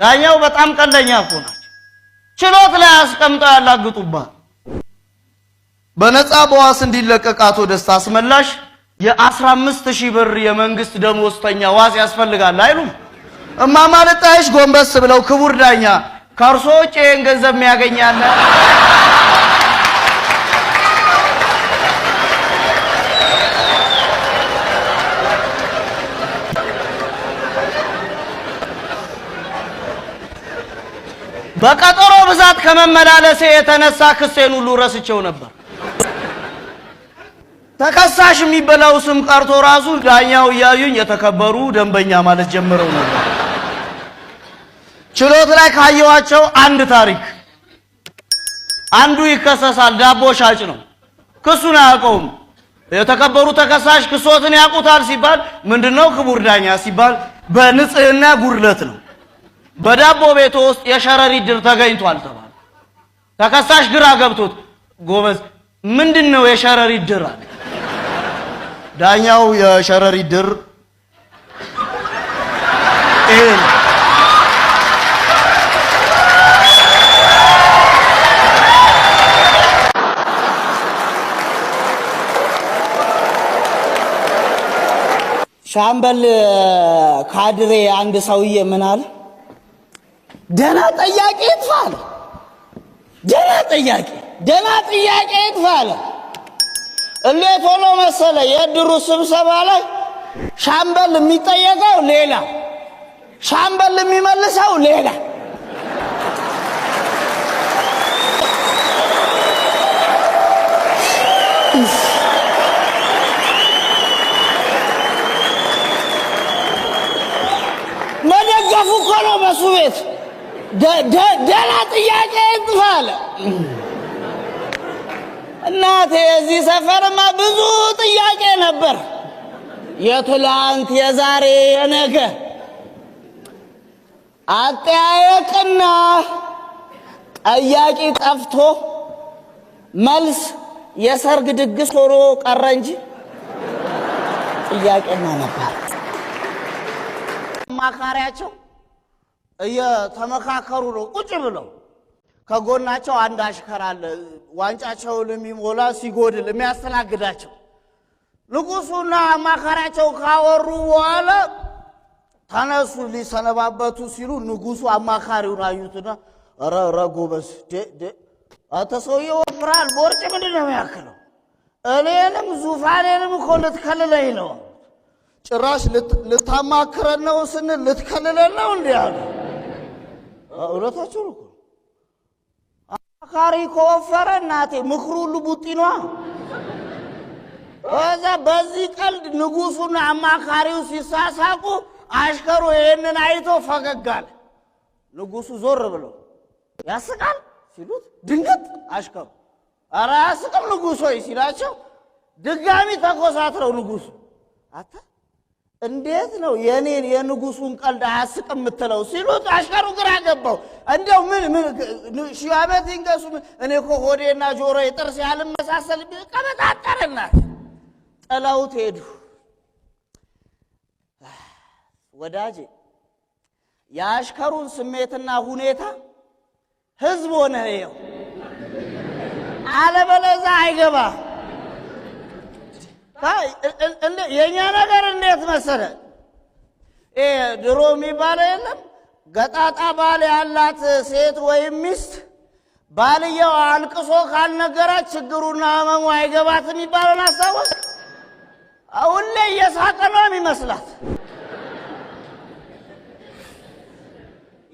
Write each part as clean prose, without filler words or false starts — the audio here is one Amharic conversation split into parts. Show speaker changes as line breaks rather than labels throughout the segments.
ዳኛው በጣም ቀልደኛ እኮ ናቸው። ችሎት ላይ አስቀምጠው ያላግጡባል። በነፃ በዋስ እንዲለቀቅ አቶ ደስታ አስመላሽ የ15,000 ብር የመንግስት ደሞዝተኛ ዋስ ያስፈልጋል አይሉም። እማማ ልጣይሽ ጎንበስ ብለው ክቡር ዳኛ ከእርሶ ውጭ ይሄን ገንዘብ የሚያገኝ አለ? በቀጠሮ ብዛት ከመመላለሴ የተነሳ ክሴን ሁሉ ረስቼው ነበር። ተከሳሽ የሚበላው ስም ቀርቶ ራሱ ዳኛው እያዩኝ የተከበሩ ደንበኛ ማለት ጀምረው ነበር። ችሎት ላይ ካየኋቸው አንድ ታሪክ፣ አንዱ ይከሰሳል። ዳቦ ሻጭ ነው። ክሱን አያውቀውም። የተከበሩ ተከሳሽ ክሶትን ያውቁታል ሲባል ምንድነው ክቡር ዳኛ ሲባል በንጽህና ጉድለት ነው፣ በዳቦ ቤት ውስጥ የሸረሪት ድር ተገኝቷል ተባለ። ተከሳሽ ግራ ገብቶት ጎበዝ ምንድነው የሸረሪት ድር አለ። ዳኛው የሸረሪት ድር ይሄ ነው።
ሻምበል ካድሬ አንድ ሰውዬ ምን አለ? ደህና ጠያቂ ይጥፋ አለ። ደህና ጠያቂ፣ ደህና ጥያቄ ይጥፋ አለ። እንዴት ሆኖ መሰለ? የእድሩ ስብሰባ ላይ ሻምበል የሚጠየቀው ሌላ፣ ሻምበል የሚመልሰው ሌላ። መደገፉ እኮ ነው በሱ ቤት። ደህና ጥያቄ ይጥፋ አለ። እናቴ የዚህ ሰፈርማ ብዙ ጥያቄ ነበር፣ የትላንት የዛሬ የነገ። አጠያየቅና ጠያቂ ጠፍቶ መልስ የሰርግ ድግስ ሆኖ ቀረ እንጂ ጥያቄማ ነበር። አማካሪያቸው እየተመካከሩ ነው ቁጭ ብለው። ከጎናቸው አንድ አሽከር አለ፣ ዋንጫቸውን የሚሞላ ሲጎድል የሚያስተናግዳቸው። ንጉሱና አማካሪያቸው ካወሩ በኋላ ተነሱ ሊሰነባበቱ ሲሉ ንጉሱ አማካሪውን አዩትና ኧረ ኧረ ጎበዝ ዴ ዴ አንተ ሰውዬ ወፍራል፣ ቦርጭ ምንድን ነው የሚያክለው? እኔንም ዙፋኔንም እኮ ልትከልለኝ ነው። ጭራሽ ልታማክረን ነው ስንል ልትከልለን ነው እንዲህ አሉ። እውነታቸውን እኮ አማካሪ ከወፈረ እናቴ ምክሩ ሁሉ ቡጢ ነዋ። ከዛ በዚህ ቀልድ ንጉሱና አማካሪው ሲሳሳቁ አሽከሩ ይሄንን አይቶ ፈገግ አለ። ንጉሱ ዞር ብለው ያስቃል ሲሉት ድንገት አሽከሩ ኧረ አያስቅም ንጉሥ ሆይ ሲላቸው ድጋሚ ተኮሳትረው ንጉሱ አታ እንዴት ነው የኔን የንጉሱን ቀልድ አያስቅም የምትለው ሲሉት አሽከሩ ግራ ገባው። እንደው ምን ምን ሺህ ዓመት ይንገሱ እኔ እኮ ሆዴና ጆሮዬ ጥርስ ያልመሳሰል ቀበጣጠረና ጥለውት ሄዱ። ወዳጄ የአሽከሩን ስሜትና ሁኔታ ህዝብ ሆነህ እየው፣ አለበለዚያ አይገባ። የኛ ነገር እንዴት መሰለ፣ ድሮ የሚባለው የለም ገጣጣ ባል ያላት ሴት ወይም ሚስት ባልየው አልቅሶ ካልነገራት ችግሩና ህመሙ አይገባት የሚባለውን አስታወስ። ሁሌ እየሳቀ ነው የሚመስላት።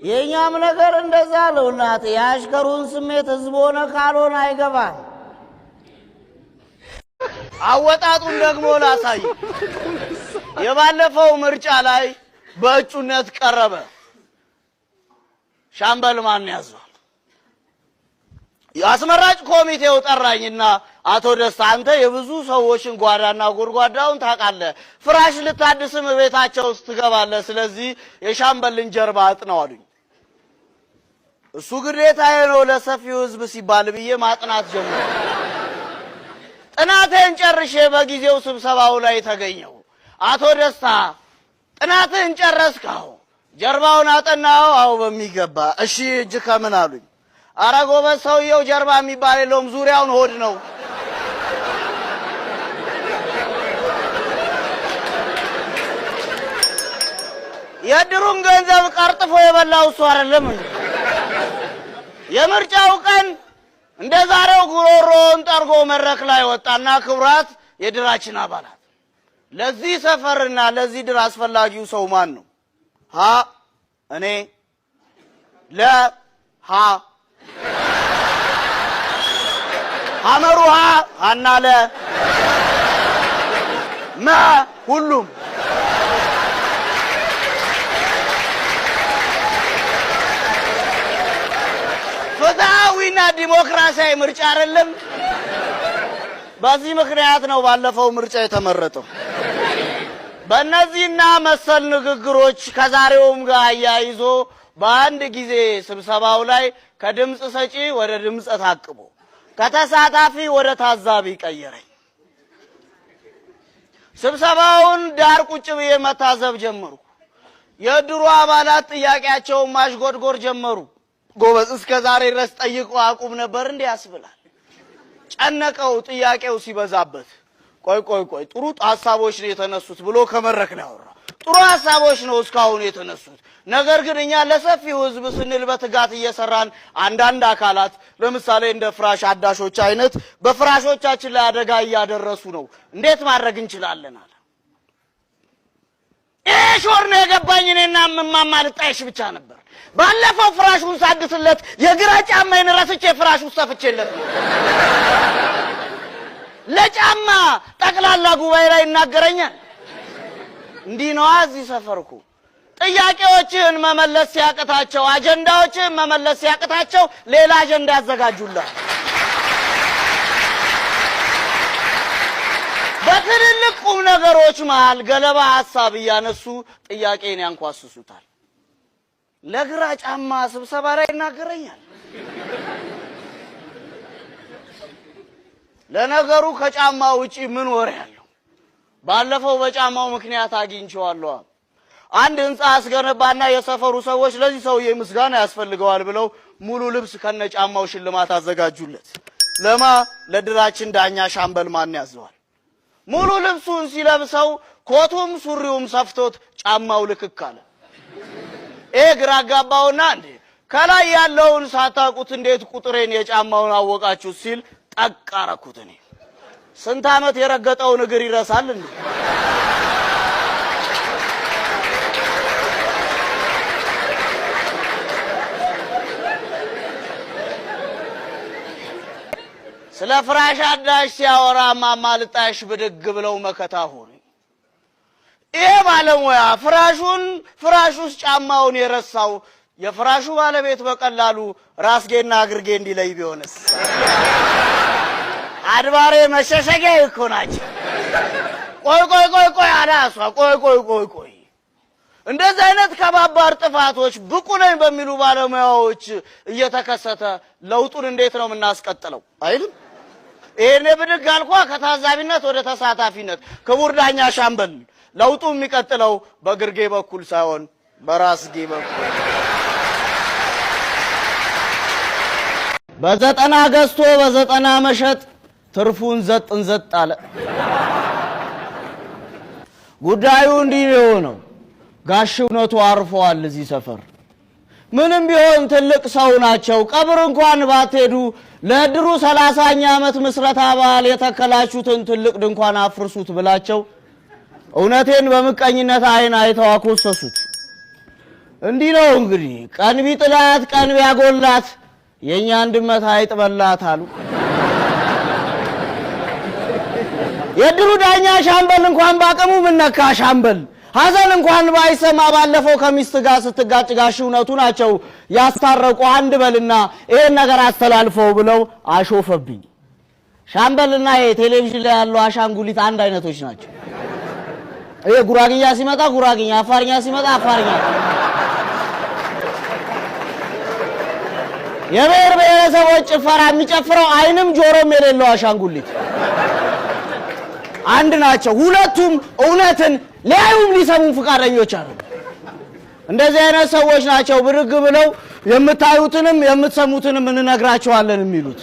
የኛም ነገር እንደዛ ነው እናቴ። የአሽከሩን ስሜት ህዝብ ሆነ ካልሆነ አይገባም። አወጣጡን ደግሞ ላሳይ። የባለፈው ምርጫ ላይ በእጩነት ቀረበ። ሻምበል ማን ያዟል? አስመራጭ ኮሚቴው ጠራኝና አቶ ደስታ አንተ የብዙ ሰዎችን ጓዳና ጎድጓዳውን ታውቃለህ፣ ፍራሽ ልታድስም ቤታቸው ውስጥ ትገባለህ፣ ስለዚህ የሻምበልን ጀርባ አጥነው አሉኝ። እሱ ግዴታዬ ነው ለሰፊው ህዝብ ሲባል ብዬ ማጥናት ጀመርኩ። ጥናቴን ጨርሼ በጊዜው ስብሰባው ላይ ተገኘው። አቶ ደስታ ጥናትህን ጨረስከው?
ጀርባውን አጠናው? አዎ በሚገባ። እሺ እጅ ከምን አሉኝ። አረ ጎበዝ፣ ሰውየው ጀርባ የሚባል የለውም፣ ዙሪያውን ሆድ ነው። የድሩን ገንዘብ ቀርጥፎ የበላው እሱ አይደለም እንዴ? የምርጫው ቀን እንደ ዛሬው ጉሮሮውን ጠርጎ መድረክ ላይ ወጣና፣ ክቡራት የድራችን አባላት፣ ለዚህ ሰፈርና ለዚህ ድር አስፈላጊው ሰው ማን ነው? ሀ እኔ፣ ለ ሀ ሐመሩ ሐ ሀና ለ መ ሁሉም። ፍትሐዊና ዲሞክራሲያዊ ምርጫ አይደለም። በዚህ ምክንያት ነው ባለፈው ምርጫ የተመረጠው። በእነዚህና መሰል ንግግሮች ከዛሬውም ጋር አያይዞ በአንድ ጊዜ ስብሰባው ላይ ከድምፅ ሰጪ ወደ ድምፀ ታቅቦ፣ ከተሳታፊ ወደ ታዛቢ ቀየረኝ። ስብሰባውን ዳር ቁጭ ብዬ መታዘብ ጀመርኩ። የድሩ አባላት ጥያቄያቸውን ማሽጎድጎድ ጀመሩ። ጎበዝ፣ እስከ ዛሬ ድረስ ጠይቆ አቁም ነበር እንዲህ ያስብላል። ጨነቀው ጥያቄው ሲበዛበት። ቆይ ቆይ ቆይ፣ ጥሩ ሀሳቦች ነው የተነሱት ብሎ ከመድረክ ላይ አወራ። ጥሩ ሀሳቦች ነው እስካሁን የተነሱት። ነገር ግን እኛ ለሰፊው ሕዝብ ስንል በትጋት እየሰራን አንዳንድ አካላት ለምሳሌ እንደ ፍራሽ አዳሾች አይነት በፍራሾቻችን ላይ አደጋ እያደረሱ ነው። እንዴት ማድረግ እንችላለን አለ። ይሄ ሾር ነው የገባኝ። እኔና እማማ ልጣይሽ ብቻ ነበር። ባለፈው ፍራሹን ሳድስለት የግራ ጫማዬን ረስቼ ፍራሹ ሰፍቼለት ነው። ለጫማ ጠቅላላ ጉባኤ ላይ ይናገረኛል። እንዲህ ነዋ እዚህ ሰፈር እኮ፣ ጥያቄዎችህን መመለስ ሲያቅታቸው፣ አጀንዳዎችህን መመለስ ሲያቅታቸው ሌላ አጀንዳ ያዘጋጁልሃል። በትልልቅ ቁም ነገሮች መሃል ገለባ ሀሳብ እያነሱ ጥያቄን ያንኳስሱታል። ለግራ ጫማ ስብሰባ ላይ ይናገረኛል። ለነገሩ ከጫማ ውጪ ምን ወሬ አለው? ባለፈው በጫማው ምክንያት አግኝቼዋለሁ። አንድ ህንፃ አስገነባና የሰፈሩ ሰዎች ለዚህ ሰውዬ ምስጋና ያስፈልገዋል ብለው ሙሉ ልብስ ከነ ጫማው ሽልማት አዘጋጁለት። ለማ? ለድራችን ዳኛ ሻምበል ማን ያዘዋል። ሙሉ ልብሱን ሲለብሰው ኮቱም ሱሪውም ሰፍቶት ጫማው ልክክ አለ። ይሄ ግራ አጋባውና እንዴ፣ ከላይ ያለውን ሳታውቁት እንዴት ቁጥሬን የጫማውን አወቃችሁ ሲል ጠቅ አረኩት። እኔ ስንት ዓመት የረገጠውን እግር ይረሳል እንዴ? ስለ ፍራሽ አዳሽ ሲያወራ እማማ ልጣሽ ብድግ ብለው መከታ ሆኑ። ይሄ ባለሙያ ፍራሹን ፍራሽ ውስጥ ጫማውን የረሳው የፍራሹ ባለቤት በቀላሉ ራስጌና እግርጌ እንዲለይ ቢሆንስ? አድባሬ መሸሸጊያ እኮ ናቸው። ቆይ ቆይ ቆይ ቆይ አለ እሷ። ቆይ ቆይ ቆይ ቆይ፣ እንደዚህ አይነት ከባባድ ጥፋቶች ብቁ ነኝ በሚሉ ባለሙያዎች እየተከሰተ ለውጡን እንዴት ነው የምናስቀጥለው? አይልም። ይሄኔ ብድግ አልኳ ከታዛቢነት ወደ ተሳታፊነት። ክቡር ዳኛ ሻምበል፣ ለውጡ የሚቀጥለው በግርጌ በኩል ሳይሆን በራስጌ በኩል። በ90 ገዝቶ በ90 መሸጥ ትርፉን ዘጥ እንዘጥ አለ። ጉዳዩ እንዲህ ነው የሆነው። ጋሽ እውነቱ አርፈዋል እዚህ ሰፈር። ምንም ቢሆን ትልቅ ሰው ናቸው። ቀብር እንኳን ባትሄዱ ለድሩ 30ኛ ዓመት ምስረታ በዓል የተከላችሁትን ትልቅ ድንኳን አፍርሱት ብላቸው እውነቴን በምቀኝነት አይን አይተው አኮሰሱት። እንዲህ ነው እንግዲህ፣ ቀን ቢጥላት ቀን ቢያጎላት የእኛን ድመት አይጥ በላት አሉ። የድሩ ዳኛ ሻምበል እንኳን ባቅሙ ምን ነካ ሻምበል፣ ሐዘን እንኳን ባይሰማ ባለፈው ከሚስት ጋር ስትጋጭ ጋሽ እውነቱ ናቸው ያስታረቁ፣ አንድ በልና ይሄን ነገር አስተላልፈው ብለው አሾፈብኝ። ሻምበልና የቴሌቪዥን ላይ ያለው አሻንጉሊት አንድ አይነቶች ናቸው። ይሄ ጉራግኛ ሲመጣ ጉራግኛ፣ አፋርኛ ሲመጣ አፋርኛ። የብሔር ብሔረሰቦች ጭፈራ የሚጨፍረው አይንም ጆሮም የሌለው አሻንጉሊት አንድ ናቸው። ሁለቱም እውነትን ሊያዩም ሊሰሙም ፈቃደኞች አሉ። እንደዚህ አይነት ሰዎች ናቸው ብድግ ብለው የምታዩትንም የምትሰሙትንም እንነግራቸዋለን የሚሉት።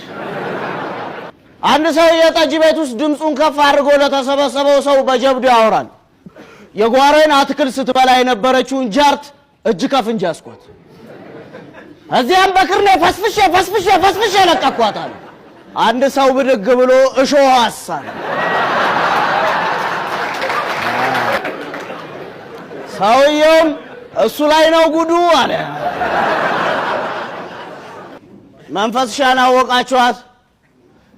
አንድ ሰው የጠጅ ቤት ውስጥ ድምፁን ከፍ አድርጎ ለተሰበሰበው ሰው በጀብዱ ያወራል። የጓሮዬን አትክልት ስትበላ የነበረችውን ጃርት እጅ ከፍንጅ ያስኳት። እዚያም በክርኔ ፈስፍሼ ፈስፍሼ ፈስፍሼ ለቀኳት አለ። አንድ ሰው ብድግ ብሎ እሾህ አሳለ። ሰውየውም እሱ ላይ ነው ጉዱ አለ። መንፈስሻን አወቃችኋት?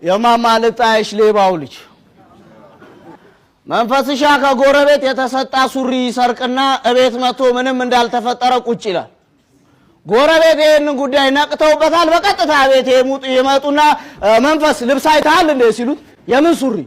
የማማ ልጣይሽ ሌባው ልጅ መንፈስሻ ከጎረቤት የተሰጣ ሱሪ ይሰርቅና እቤት መጥቶ ምንም እንዳልተፈጠረ ቁጭ ይላል። ጎረቤት ይህንን ጉዳይ ነቅተውበታል። በቀጥታ ቤት ይመጡና መንፈስ ልብስ አይተሃል እንዴ ሲሉት የምን ሱሪ?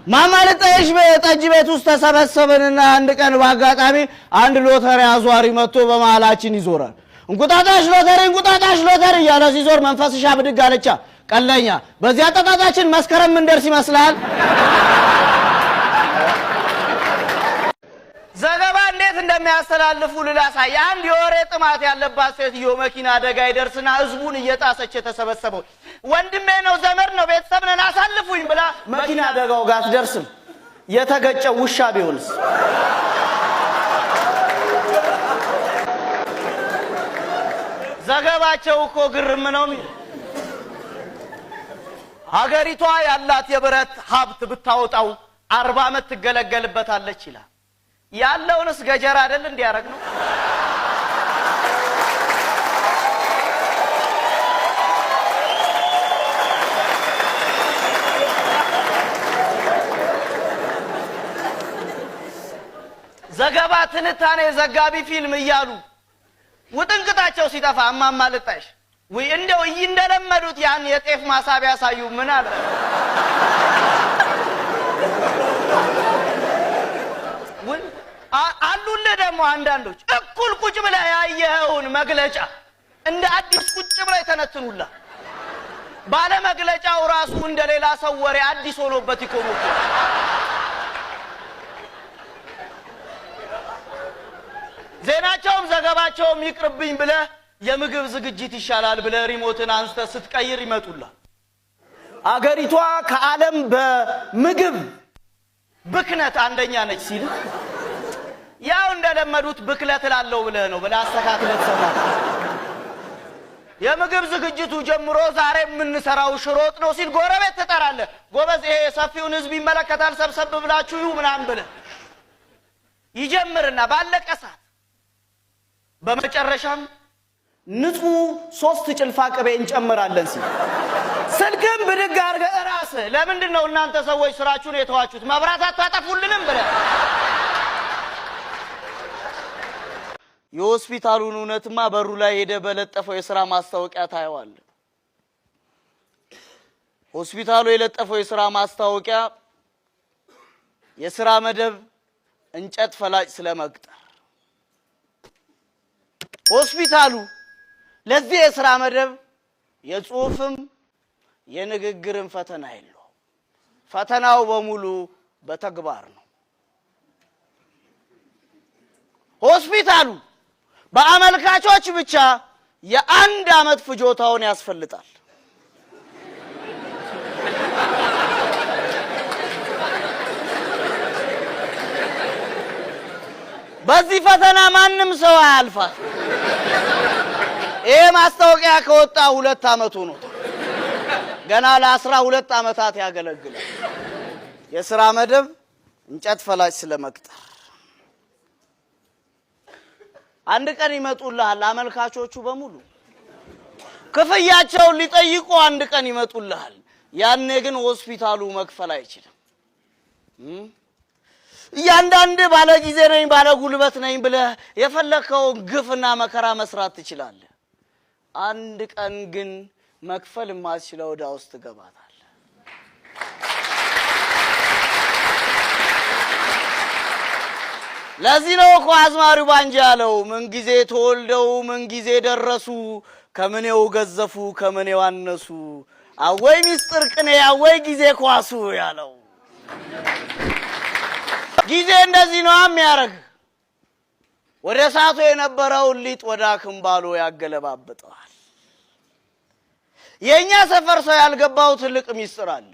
ማማ ልጣይሽ በጠጅ ቤት ውስጥ ተሰበሰብንና አንድ ቀን በአጋጣሚ አንድ ሎተሪ አዟሪ መጥቶ በመሃላችን ይዞራል። እንቁጣጣሽ ሎተሪ እንቁጣጣሽ ሎተሪ እያለ ሲዞር መንፈስሻ ብድግ አለቻ። ቀለኛ በዚህ አጠጣጣችን መስከረም ምንደርስ ይመስላል። ዘገባ እንዴት እንደሚያስተላልፉ ልላሳይ። አንድ የወሬ ጥማት ያለባት ሴትዮ መኪና አደጋ ይደርስና ህዝቡን እየጣሰች የተሰበሰበው ወንድሜ ነው፣ ዘመድ ነው፣ ቤተሰብ ነን፣ አሳልፉኝ ብላ መኪና አደጋው ጋር አትደርስም። የተገጨው ውሻ ቢሆንስ? ዘገባቸው እኮ ግርም ነው። ሀገሪቷ ያላት የብረት ሀብት ብታወጣው 40 ዓመት ትገለገልበታለች ይላል። ያለውንስ ገጀራ አይደል እንዲያረግ ነው። ዘገባ፣ ትንታኔ፣ ዘጋቢ ፊልም እያሉ ውጥንቅጣቸው ሲጠፋ እማማ ልጣይሽ ወይ እንደው እንደለመዱት ያን የጤፍ ማሳ ቢያሳዩ ምን አለ? አሉልህ ደግሞ አንዳንዶች እኩል ቁጭ ብለህ ያየኸውን መግለጫ እንደ አዲስ ቁጭ ብለህ የተነትኑልህ። ባለ መግለጫው ራሱ እንደ ሌላ ሰው ወሬ አዲስ ሆኖበት ይቆሙ። ዜናቸውም ዘገባቸውም ይቅርብኝ ብለህ የምግብ ዝግጅት ይሻላል ብለህ ሪሞትን አንስተህ ስትቀይር ይመጡልሃል። አገሪቷ ከዓለም በምግብ ብክነት አንደኛ ነች ሲል ያው እንደለመዱት ብክለት እላለሁ ብለህ ነው ብለህ አስተካክለህ ትሰማለህ። የምግብ ዝግጅቱ ጀምሮ ዛሬ የምንሰራው ሽሮ ወጥ ነው ሲል ጎረቤት ትጠራለህ። ጎበዝ ይሄ የሰፊውን ህዝብ ይመለከታል፣ ሰብሰብ ብላችሁ ይሁ ምናምን ብለህ ይጀምርና ባለቀ ሰዓት በመጨረሻም ንጹህ 3 ጭልፋ ቅቤ እንጨምራለን ሲል ስልክም ብድግ አድርገህ እራስህ ለምንድን ነው እናንተ ሰዎች ስራችሁን የተዋችሁት? መብራት አታጠፉልንም ብለህ የሆስፒታሉን እውነትማ በሩ ላይ ሄደ በለጠፈው የሥራ ማስታወቂያ ታየዋለህ። ሆስፒታሉ የለጠፈው የሥራ ማስታወቂያ የሥራ መደብ እንጨት ፈላጭ ስለመቅጠር። ሆስፒታሉ ለዚህ የሥራ መደብ የጽሁፍም የንግግርም ፈተና የለውም። ፈተናው በሙሉ በተግባር ነው። ሆስፒታሉ በአመልካቾች ብቻ የአንድ ዓመት ፍጆታውን ያስፈልጣል። በዚህ ፈተና ማንም ሰው አያልፋት። ይሄ ማስታወቂያ ከወጣ 2 ዓመት ሆኖታል። ገና ለ12 ዓመታት ያገለግላል። የሥራ መደብ እንጨት ፈላጭ ስለመቅጠር። አንድ ቀን ይመጡልሃል አመልካቾቹ በሙሉ ክፍያቸውን ሊጠይቁ አንድ ቀን ይመጡልሃል። ያኔ ግን ሆስፒታሉ መክፈል አይችልም። እያንዳንድ ባለ ጊዜ ነኝ ባለ ጉልበት ነኝ ብለህ የፈለከውን ግፍና መከራ መስራት ትችላለህ። አንድ ቀን ግን መክፈል የማትችለው ዕዳ ውስጥ ትገባታለህ። ለዚህ ነው እኮ አዝማሪው ባንጃ ያለው ምን ጊዜ ተወልደው ምን ጊዜ ደረሱ፣ ከምኔው ገዘፉ ከምኔው አነሱ፣ አወይ ሚስጥር ቅኔ፣ አወይ ጊዜ ኳሱ ያለው ጊዜ እንደዚህ ነው የሚያደርግ። ወደ እሳቱ የነበረውን ሊጥ ወደ አክምባሎ ያገለባብጠዋል። የእኛ ሰፈር ሰው ያልገባው ትልቅ ሚስጥር አለ።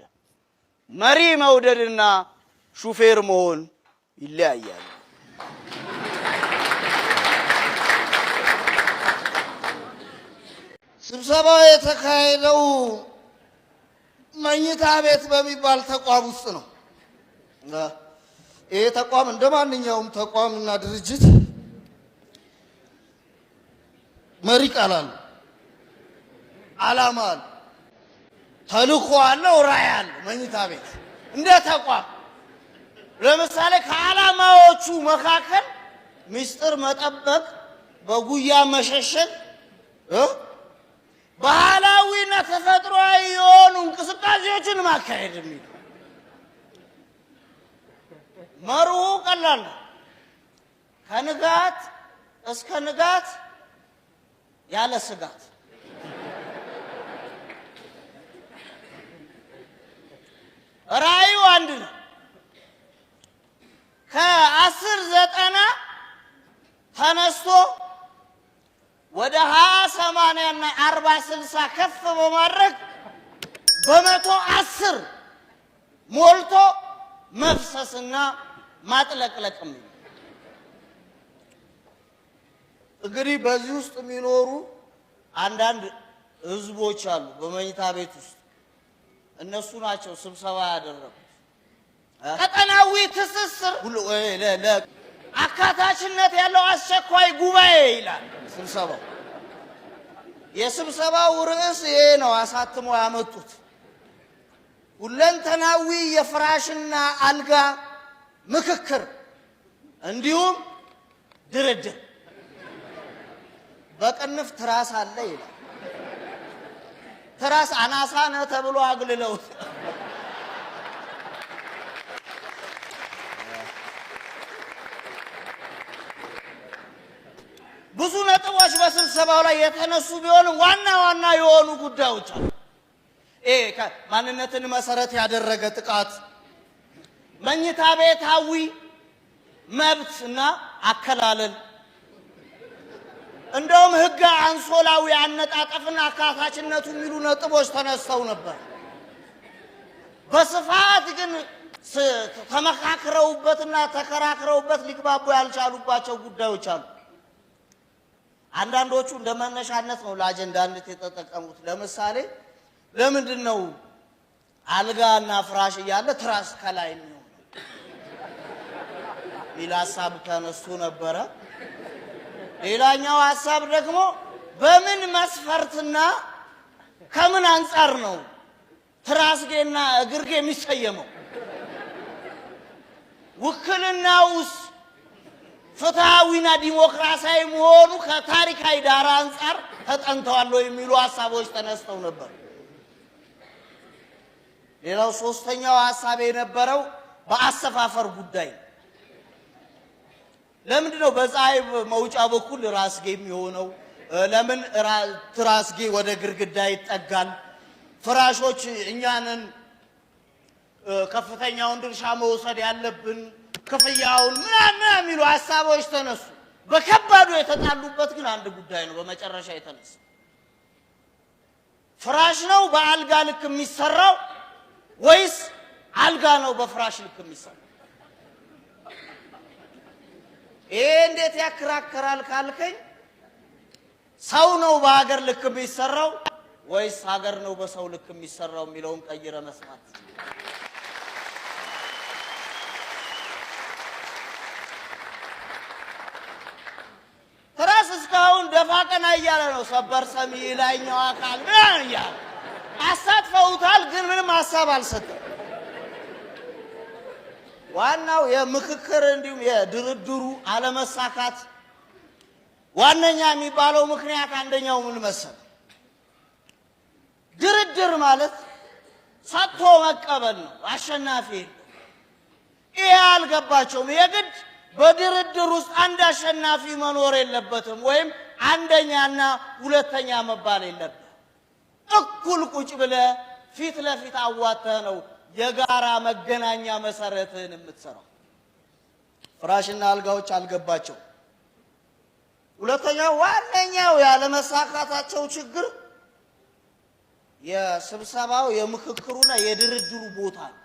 መሪ መውደድና ሹፌር መሆን ይለያያል።
ስብሰባው የተካሄደው መኝታ ቤት በሚባል ተቋም ውስጥ ነው። ይሄ ተቋም እንደ ማንኛውም ተቋምና ድርጅት መሪ ቃል አለው፣ ዓላማ አለው፣ ተልእኮ አለው፣ ራዕይ አለው። መኝታ ቤት እንደ ተቋም
ለምሳሌ ከዓላማዎቹ መካከል ምስጢር መጠበቅ፣ በጉያ መሸሸግ፣ ባህላዊና ተፈጥሯዊ የሆኑ እንቅስቃሴዎችን ማካሄድ የሚል መርሁ ቀላል ነው። ከንጋት እስከ ንጋት ያለ ስጋት። ራእዩ አንድ ነው። ከ10:90 ተነስቶ ወደ 20:80 እና 40:60 ከፍ በማድረግ በ110 ሞልቶ መፍሰስና ማጥለቅለቅም። እንግዲህ በዚህ ውስጥ የሚኖሩ አንዳንድ ህዝቦች አሉ በመኝታ ቤት ውስጥ፣ እነሱ ናቸው ስብሰባ ያደረጉት። ቀጠናዊ ትስስር አካታችነት ያለው አስቸኳይ ጉባኤ ይላል ስብሰባው። የስብሰባው ርዕስ ይሄ ነው፣ አሳትሞ ያመጡት። ሁለንተናዊ የፍራሽና አልጋ ምክክር እንዲሁም ድርድር። በቅንፍ ትራስ አለ ይላል። ትራስ አናሳ ነህ ተብሎ አግልለውት። ብዙ ነጥቦች በስብሰባው ላይ የተነሱ ቢሆንም ዋና ዋና የሆኑ ጉዳዮች አሉ። ማንነትን መሰረት ያደረገ ጥቃት፣ መኝታ ቤታዊ መብት እና አከላለል፣ እንደውም ህገ አንሶላዊ አነጣጠፍና አካታችነቱ የሚሉ ነጥቦች ተነስተው ነበር። በስፋት ግን ተመካክረውበትና ተከራክረውበት ሊግባቡ ያልቻሉባቸው ጉዳዮች አሉ። አንዳንዶቹ እንደ መነሻነት ነው ለአጀንዳነት የተጠቀሙት። ለምሳሌ ለምንድን ነው አልጋና ፍራሽ እያለ ትራስ ከላይ የሚሆነው የሚል ሀሳብ ተነስቶ ነበረ። ሌላኛው ሀሳብ ደግሞ በምን መስፈርትና ከምን አንጻር ነው ትራስጌና እግርጌ የሚሰየመው? ውክልናውስ ፍትሐዊና ዲሞክራሲያዊ መሆኑ ከታሪካዊ ዳራ አንጻር ተጠንተዋል የሚሉ ሀሳቦች ተነስተው ነበር። ሌላው ሶስተኛው ሀሳብ የነበረው በአሰፋፈር ጉዳይ ነው። ለምንድን ነው በፀሐይ መውጫ በኩል ራስጌ የሚሆነው? ለምን ትራስጌ ወደ ግድግዳ ይጠጋል? ፍራሾች እኛንን ከፍተኛውን ድርሻ መውሰድ ያለብን፣ ክፍያውን ምናምን የሚሉ ሀሳቦች ተነሱ። በከባዱ የተጣሉበት ግን አንድ ጉዳይ ነው። በመጨረሻ የተነሳ ፍራሽ ነው በአልጋ ልክ የሚሰራው ወይስ አልጋ ነው በፍራሽ ልክ የሚሰራው? ይሄ እንዴት ያከራከራል ካልከኝ፣ ሰው ነው በሀገር ልክ የሚሰራው ወይስ ሀገር ነው በሰው ልክ የሚሰራው የሚለውን ቀይረ መስማት። ትራስ እስካሁን ደፋ ቀና እያለ ነው። ሰበር ሰሚ ላይኛው አካል ምናምን እያለ አሳትፈውታል፣ ግን ምንም ሀሳብ አልሰጠም። ዋናው የምክክር እንዲሁም የድርድሩ አለመሳካት ዋነኛ የሚባለው ምክንያት አንደኛው ምን መሰለህ? ድርድር ማለት ሰጥቶ መቀበል ነው። አሸናፊ የለም። ይሄ አልገባቸውም። የግድ በድርድር ውስጥ አንድ አሸናፊ መኖር የለበትም፣ ወይም አንደኛና ሁለተኛ መባል የለበትም። እኩል ቁጭ ብለህ
ፊት ለፊት አዋተህ ነው የጋራ መገናኛ መሰረትህን የምትሰራው። ፍራሽና አልጋዎች አልገባቸው። ሁለተኛው ዋነኛው ያለመሳካታቸው ችግር የስብሰባው የምክክሩና የድርድሩ ቦታ ነው።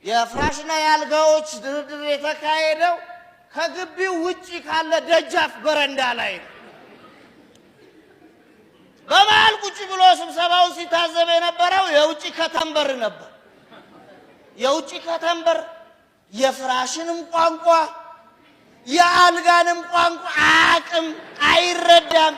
የፍራሽና የአልጋዎች ድርድር የተካሄደው ከግቢው ውጪ ካለ ደጃፍ በረንዳ ላይ ነው። በመሃል ቁጭ ብሎ ስብሰባውን ሲታዘብ የነበረው የውጭ ከተንበር ነበር። የውጭ ከተንበር የፍራሽንም ቋንቋ የአልጋንም ቋንቋ አያውቅም፣ አይረዳም።